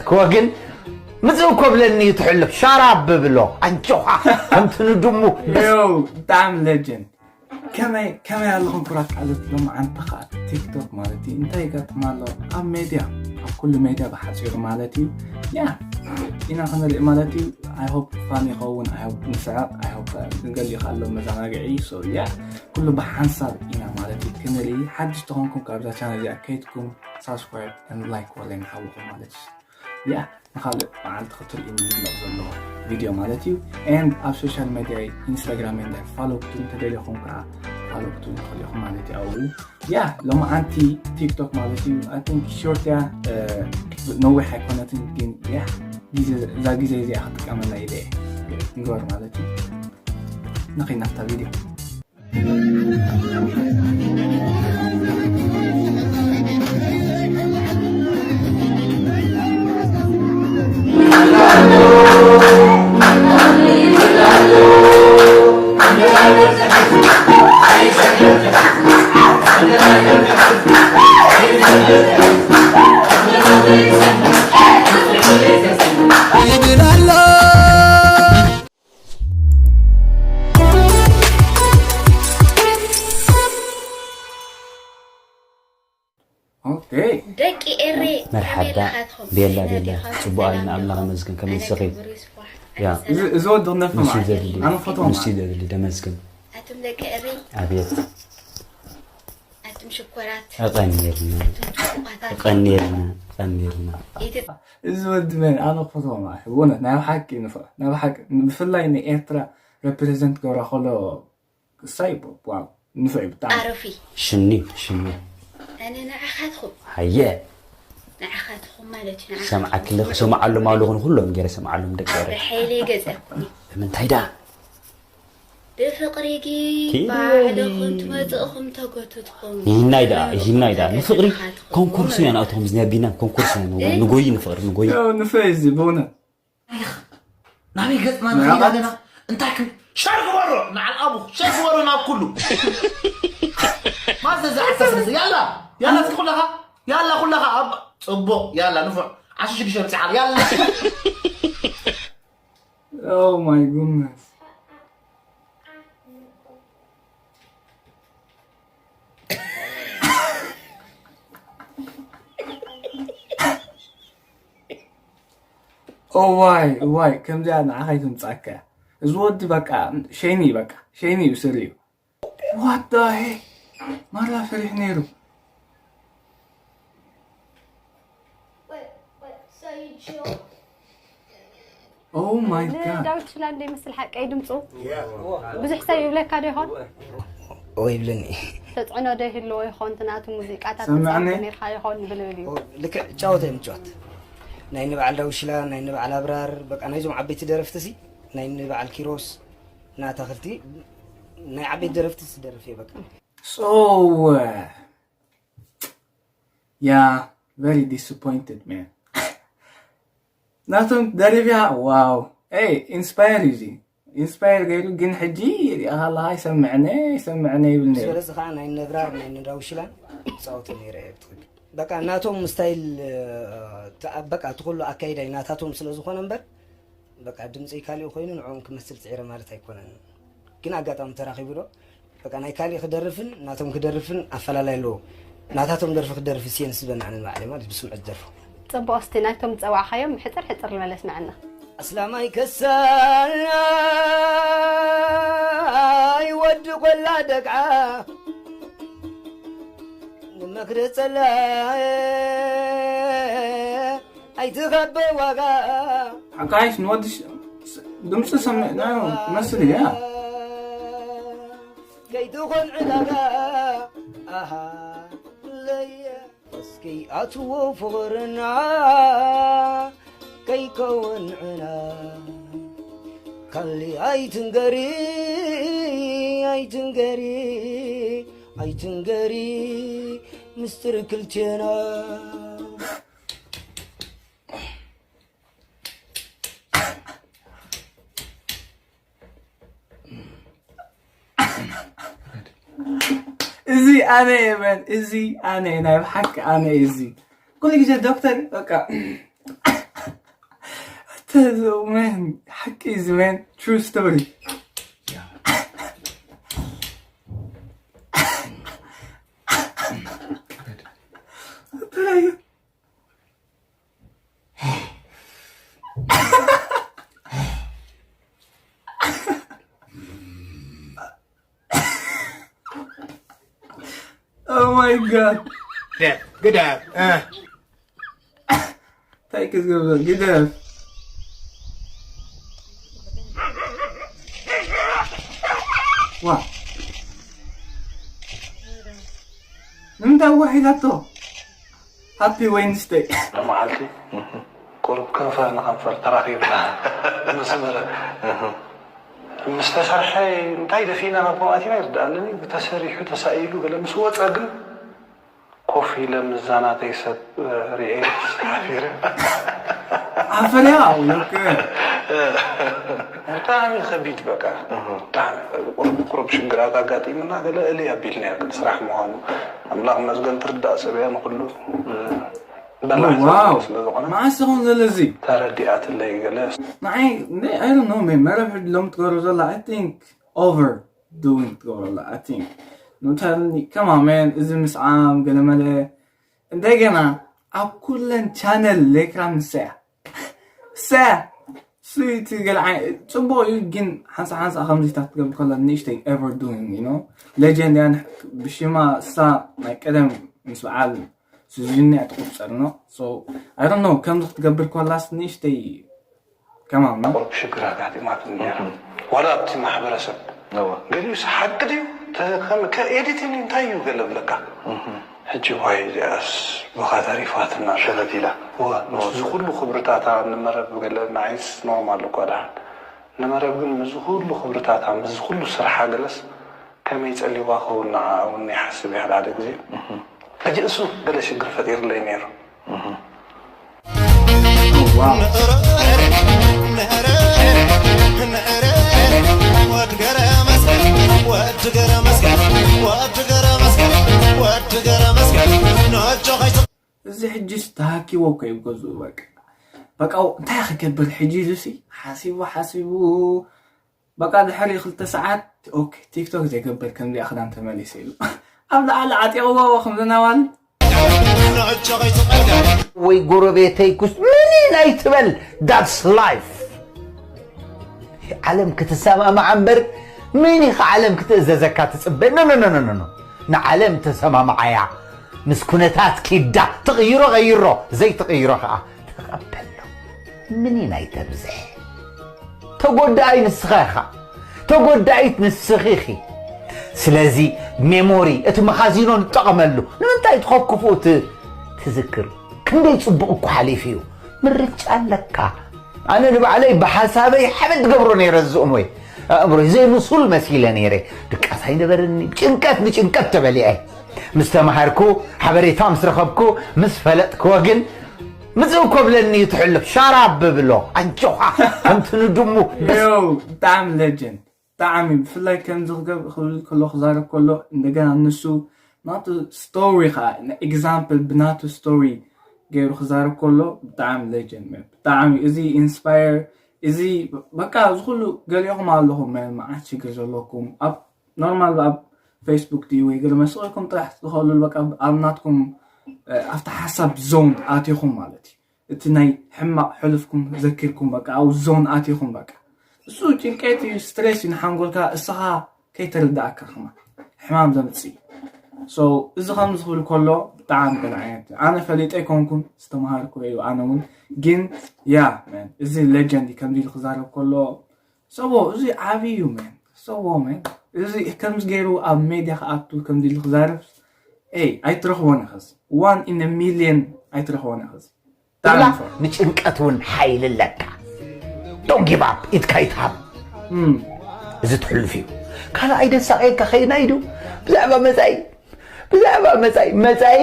ክወ ግን ምጽእ እኮ ብለኒ እዩ ትሕልፍ። ሻራብ ብብሎ ኣንጆኻ ከምቲ ንድሙ ደስ Yo, ብጣዕሚ legend። ከመይ ከመይ ኣለኹም ክቡራት ቃልት ሎማዓንቲ ከዓ ቲክቶክ ማለት እዩ እንታይ ይገጥም ኣሎ ኣብ ሜድያ ኣብ ኩሉ ሜድያ ብሓፂሩ ማለት እዩ። ያ ኢና ክንርኢ ማለት እዩ። I hope fun ይኸውን። I hope ንስሕቕ። I hope ንገሊኡ ኣሎ መዘናግዒ። So ያ ኩሉ ብሓንሳብ ኢና ማለት እዩ ክንርኢ። ሓድሽ ተኾንኩም ካብዛ ቻነል እዚኣ ከይድኩም ሳብስክራይብ and like ወለይ ንሓውኹም ማለት እዩ። ያ ንካልእ መዓልቲ ክትርእዩ ዝግለቕ ዘሎ ቪድዮ ማለት እዩ። And ኣብ ሶሻል ሜድያ ኢንስታግራም እንዳ ፋሎ ክትብሉ እንተደሊኹም ከዓ ፋሎ ክትብሉ ትኽእሉ ኢኹም ማለት እዩ። ኣብኡ ያ ሎማዓንቲ ቲክቶክ ማለት እዩ። I think short እያ፣ ነዊሕ ኣይኮነትን፣ ግን ያ ግዜ እዛ ግዜ እዚኣ ክጥቀመላ ኢለ እየ። ንግበር ማለት እዩ። ንኸይድ ናብታ ቪድዮ። ደቂ ኤሬ መርሓባ ቤላ ቤላ። ጽቡቅ ኣለና ኣምላኽ ይመስገን። ከመይ ንስኺ? ያ እዚ ወዲ ክነፍዕ ንሱ ማለት እዩ። ዘድሊ ኣነ ፈትዎ ንሱ ማለት እዩ። ዘድሊ ደመስግን። ኣቱም ደቂ ኤሬ ኣቤት ኣቱም ሽኮራት ኣቐኒልና ኣቱም ጽቡቃታት ኣቐኒልና ኣቐኒልና። ኢትዮ- እዚ ወዲ መን ኣነ ክፈትዎ ማለት እዩ። ብእውነት ናይ ብሓቂ ንፍዕ ናይ ብሓቂ ብፍላይ ንኤርትራ ሬፕሬዘንት ገብራ ከሎ እሳይ ዋው ንፍዕ እዩ ብጣዕሚ። ኣረፊ ሽኒ ሽኒ ኣነ ንዓኻትኹም ሃየ ንዓኻትኹም ማለት እዩ ንዓኻትኹም ሰምዓክለ ክሰምዓሎም ኣለኹ ንኩሎም ገይረ ሰምዓሎም ደቂ ኣረ ሓይለ ይገጸኩም እዩ ንምንታይ ዳ ብፍቕሪ ጊ ኪዲ ባዕልኹም ትመጽእኹም ተጎትትኹም ይህናይ ደኣ ይህናይ ደኣ ንፍቕሪ ኮንኩርስ ኢና ንኣትኹም ዝነቢና ኮንኩርስ ኢና ንጎ- ንጎይ ንፍቕሪ ንጎይ ያው ንፍዕ እዚ ብእውነት ናበይ ገጽና ንኸይድ ኣለና እንታይ ክን ሸር ግበሮ ንዓል ኣቡ ሸር ግበሮ ናብ ኩሉ ማዘ ዝዓተ ስለዚ ያላ ያላ እስኪ ኩለኻ ያላ ኩለኻ ኣብ ጽቡቕ ያላ ንፉዕ ዓሰርተ ሽዱሽተ በጺሓ ያላ Oh my goodness. እዋይ እዋይ ከምዚኣ ንዓኻ ይትምጻካ እዚ ወዲ በቃ ሸይኒ በቃ ሸይኒ እዩ ስር እዩ what the heck ማራ ፈሪሕ ነይሩ Oh my god ዳዊት ሽላ እንደ ይመስል ሓቀይ ድምፁ ብዙሕ ሰብ ይብለካ ዶ ይኾን ወይ ይብለኒ ተፅዕኖ ዶ ይህልዎ ይኾን እቲ ናቱ ሙዚቃታት ትፃወት ነርካ ይኾን ይብል እዩ ልክዕ ጫወተ እዮም ጫወት ናይ ንበዓል ዳዊት ሽላ ናይ ንበዓል ኣብራር በቃ ናይዞም ዓበይቲ ደረፍቲ ሲ ናይ ንበዓል ኪሮስ ናታ ክልቲ ናይ ዓበይቲ ደረፍቲ ዝደርፍ እየ በቃ So, uh, yeah, very disappointed, man. ናቶም ደሪብያ ዋው ይ ኢንስፓየር እዩ ኢንስፓየር ገይሩ ግን ሕጂ ሪኣ ከለካ ይሰምዕነ ይሰምዕነ ይብል ነይሩ ስለዚ ከዓ ናይ ነብራር ናይ ንዳውሽላን ፃወት ነይረ እየ ብትክክል በቃ ናቶም ስታይል በቃ እቲ ኩሉ ኣካይዳይ ናታቶም ስለዝኮነ እምበር በቃ ድምፀይ ካሊእ ኮይኑ ንዕኦም ክመስል ፅዒረ ማለት ኣይኮነን ግን ኣጋጣሚ ተራኪቡ ዶ በቃ ናይ ካሊእ ክደርፍን ናቶም ክደርፍን ኣፈላላይ ኣለዎ ናታቶም ደርፊ ክደርፍ ስየ ንስበና ኣነ ንባዕለይ ማለት ብስምዐት ደርፎ ፅቡቅ እስቲ ናይቶም ዝፀዋዕካዮም ሕፅር ሕፅር ዝበለ ስምዐና ኣስላማይ ከሳይ ወዲ ቆላ ደግዓ ንመክሪ ጸላየ ኣይትኸበ ዋጋ ሓካይሽ ንወዲ ድምፂ ሰሚዕናዮ መስል እያ ከይትኾን ዕዳጋ ኣሃ ለየ እስኪ ኣትዎ ፍቕርና ከይከውን ዕና ካሊ ኣይትንገሪ ኣይትንገሪ ኣይትንገሪ ምስጢር ክልቴና እዚ ኣነ እየ መን እዚ ኣነ እየ ናይ ብሓቂ ኣነ እየ እዚ ኩሉ ግዜ ዶክተር በቃ ተዘው መን ሓቂ እዚ መን true story Oh my god. ግደፍ። እንታይ ክትገብር ግደፍ። ዋ ንምንታይ ዋሒዳቶ? Happy Wednesday። መዓልቲ ቁሩብ ከንፈር ንከንፈር ተራኺብና ምስ መረብ ምስ ተሰርሐ እንታይ ደፊእና ናብ ከምኣቲና ይርድኣለኒ። ተሰሪሑ ተሳኢሉ ገለ ምስ ወፀ ግን ኮፍ ኢለ ምስዛ ናተይ ሰብ ርኤ ሓፊረ። ኣፈርያ ውለክ ብጣዕሚ ከቢድ በቃ ብጣዕሚ ቁሩብ ቁሩብ ሽግራት ኣጋጢሙና ገለ እልይ ኣቢልናዮ ግን ስራሕ ምዃኑ ኣምላኽ መስገን ትርዳእ ሰብ እያ ንኩሉ በላሕ ሰብ ስለ ዝኾነ መዓስ ኹን ዘለዚ ተረዲኣትለይ ገለ ንዓይ I don't know መን መረብ ሕድሎም ትገብሮ ዘላ I think over doing ትገብሮ ኣላ I think no telling come on man እዚ ምስዓም ገለመለ እንደገና ኣብ ኩለን ቻነል ሌክራ ምሰያ ሰያ ስዊት ገለ ፅቡቅ እዩ ግን ሓንሳ ሓንሳ ከምዚታት ትገብር ከላ ንእሽተይ ever doing you know legend ያን ብሽማ እሳ ናይ ቀደም ምስ በዓል ስዚኒ እያ ትቁፀር no so I don't know ከምዚ ክትገብር ከላስ ንእሽተይ ከማን ቁሩብ ሽግር ኣጋጢማትኒ ነይራ ዋላ ኣብቲ ማሕበረሰብ ገሊኡስ ሓቂ ድዩ ኤዲቲንግ እንታይ እዩ ገለ ብለካ ሕጂ ዋይ እዚኣስ ብኻ ተሪፋትና ሸፈት ኢላ እዚ ኩሉ ክብርታታ ንመረብ ገለ ንዓይስ ኖርማል እኳ ደሓን ንመረብ ግን ምስዚ ኩሉ ክብርታታ ምስዚ ኩሉ ስርሓ ገለስ ከመይ ጸሊዋ ክኸውን ንዓ እውን ይሓስብ እየ ሓደ ሓደ ግዜ ሕጂ እሱ ገለ ሽግር ፈጢርለይ ነይሩ እዚ ሕጅስ ተሃኪቦ እኮ እዩ ገዝኡ በቃ በቃ እንታይ ክገብር ሕጂ ኢሉሲ ሓሲቡ ሓሲቡ በቃ ድሕሪ ክልተ ሰዓት ኦኬ ቲክቶክ ዘይገብር ከምዚኣ ክዳን ተመሊሰ ኢሉ ኣብ ላዕሊ ዓጢቕዎ ከምዘናዋል ወይ ጎረቤተይ ኩስ ምን ናይ ትበል that's life ዓለም ክትሰማማዓ እምበር ምን ኢኻ ዓለም ክትእዘዘካ ትፅበ ኖ ኖ ኖ ኖ ንዓለም ተሰማማዓያ ምስ ኩነታት ኪዳ ትቕይሮ ቐይሮ ዘይትቕይሮ ከዓ ተቐበሎ ምን ናይ ተብዝሕ ተጎዳኣይ ንስኻ ኢኻ ተጎዳኢት ንስኺ ኢኺ ስለዚ ሜሞሪ እቲ መኻዚኖ ንጠቐመሉ ንምንታይ ትኸኩፍኡ ትዝክር ክንደይ ፅቡቕ እኮ ሓሊፉ እዩ ምርጫ ኣለካ ኣነ ንባዕለይ ብሓሳበይ ሓበድ ገብሮ ነይረ ዝእምወይ ኣእምሮይ ዘይምሱል መሲለ ነይረ ድቃስ ኣይነበረኒ ጭንቀት ንጭንቀት ተበሊዐ ምስ ተማሃርኩ ሓበሬታ ምስ ረኸብኩ ምስ ፈለጥክዎ ግን ምፅእ እኮ ብለኒ እዩ ትሕልፍ ሻራብ ብብሎ ኣጆኻ ከምቲ ንድሙ ብጣዕሚ ሌጀንድ ብጣዕሚ ብፍላይ ከምዚ ክብል ከሎ ክዛረብ ከሎ እንደገና ንሱ ናቱ ስቶሪ ከዓ ኤግዛምፕል ብናቱ ስቶሪ ገይሩ ክዛረብ ከሎ ብጣዕሚ ሌጀንድ ብጣዕሚ እዚ ኢንስፓየር እዚ በቃ እዚ ኩሉ ገሊኹም ኣለኹም መዓት ሽግር ዘለኩም ኣብ ኖርማል ኣብ ፌስቡክ ድዩ ወይ ገለ መስቕ ኢልኩም ጥራሕ ትኸእሉ በቃ ኣብ ናትኩም ኣብቲ ሓሳብ ዞን ኣቲኹም ማለት እዩ እቲ ናይ ሕማቕ ሕሉፍኩም ዘኪርኩም በቃ ኣብ ዞን ኣቲኹም በቃ እሱ ጭንቀት እዩ ስትሬስ እዩ ንሓንጎልካ እስኻ ከይተረዳእካ ከማ ሕማም ዘምፅእ እዩ so እዚ ከም ዝኽብል ከሎ ብጣዕሚ ገለ ዓይነት ኣነ ፈሊጠ ኣይኮንኩን ዝተምሃርኩ እዩ ኣነ እውን ግን ያ እዚ ሌጀንድ ከምዚ ኢሉ ክዛረብ ከሎ ሰቦ እዚ ዓብዪ እዩ መን ሰቦ መን እዚ ከምዚ ገይሩ ኣብ ሜድያ ክኣቱ ከምዚ ኢሉ ክዛረብ ኤይ ኣይትረኽቦን ኢኸዚ one in a million ኣይትረኽቦን ኢኸዚ ትብላ ንጭንቀት እውን ሓይሊ ኣለካ don't give up ኢትካ ይትሃብ እዚ ትሕልፍ እዩ ካልኣይ ደሳቀየካ ከይናይ ዱ ብዛዕባ መፃኢ ብዛዕባ መፃኢ መፃኢ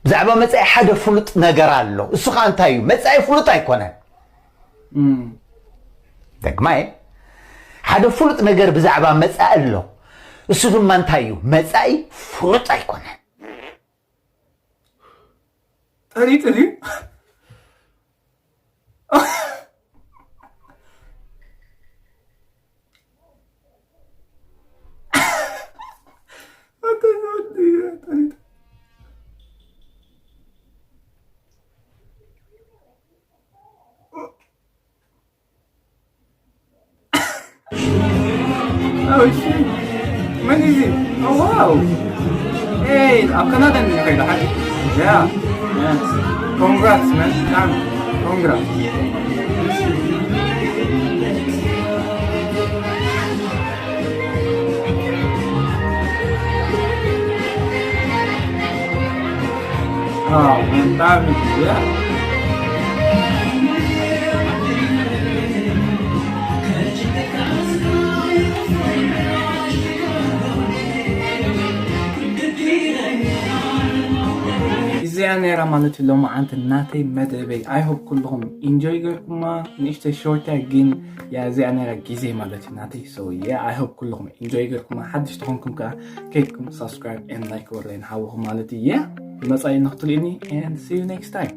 ብዛዕባ መፃኢ ሓደ ፍሉጥ ነገር ኣሎ እሱ ከዓ እንታይ እዩ መፃኢ ፍሉጥ ኣይኮነን ደግማይ ሓደ ፍሉጥ ነገር ብዛዕባ መፃኢ ኣሎ እሱ ድማ እንታይ እዩ መፃኢ ፍሉጥ ኣይኮነን ጠሪጥር እዩ Oh shit. When is it? Oh wow. Hey, I'm Canada in the Happy. Yeah. Yeah. Congrats, man. Damn. Congrats. Oh, man, that is, yeah. እዚኣ ነይራ ማለት እዩ ሎማዓንቲ ናተይ መደበይ። I hoop ኩልኹም ኢንጆይ ገርኩማ። ንእሽተይ ሾርት እያ ግን ያ እዚኣ ነይራ ግዜ ማለት እዩ ናተይ። So yeah, I hope ኩልኹም ኢንጆይ ገርኩማ። ሓድሽ ተኾንኩም ከዓ ከይድኩም ሳብስክራይብ and ላይክ ወርለይ ንሓውኹም ማለት እዩ። Yeah፣ ብመጻኢ ንክትልእኒ and see you next time.